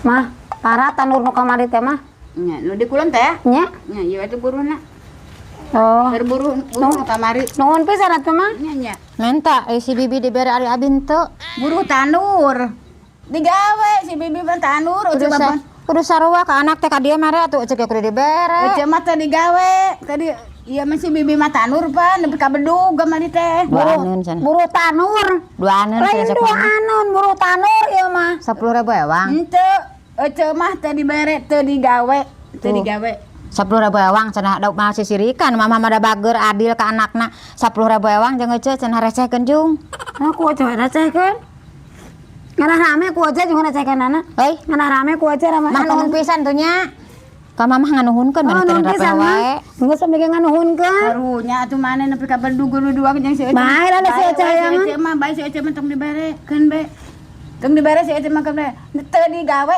Mah, parah tanur nu kamari teh, Mah. Nya, nu di kulon teh. Nya. Nya, ieu atuh buruhna. Oh. Keur buruh buruh nu kamari. Nuhun pisan atuh, Mah. Nya nya. Menta eh, si Bibi dibere ari abi henteu. Buruh tanur. Digawe si Bibi mah tanur, Kudu Uce sa mah. Kudu sarua ka anak teh ka dieu mere atuh cek kudu dibere. Uce mah teh digawe. Tadi iya mah si Bibi mah tanur pan nepi ka bedug kamari teh. Dua aneun cenah. Buruh tanur. Dua aneun Lain cenah. dua aneun, buruh tanur ieu mah. 10.000 ewang. Henteu, Ece mah teh dibere teu digawe, teu Tuh. digawe. 10.000 ewang cenah da mah sisirikan mama mah da bager adil ka anakna. 10.000 ewang jeung ece cenah recehkeun jung. Aku aja recehkeun. Ngarah rame ku aja jeung recehkeun anak. Heuy, Ngarah rame ku aja rame. Mah nuhun pisan tuh nya. Ka mamah nganuhunkeun Oh, mana teh nuhun rape pisan mah. wae. Geus sampe nganuhunkeun. Karunya atuh maneh nepi ka bedug nu dua jeung si Ece. Bae lah si Ece Bae, hayangan. si Ece mah bae, si Ece mah tong dibere keun be. Tong dibere si Ece mah keun be. Teu digawe.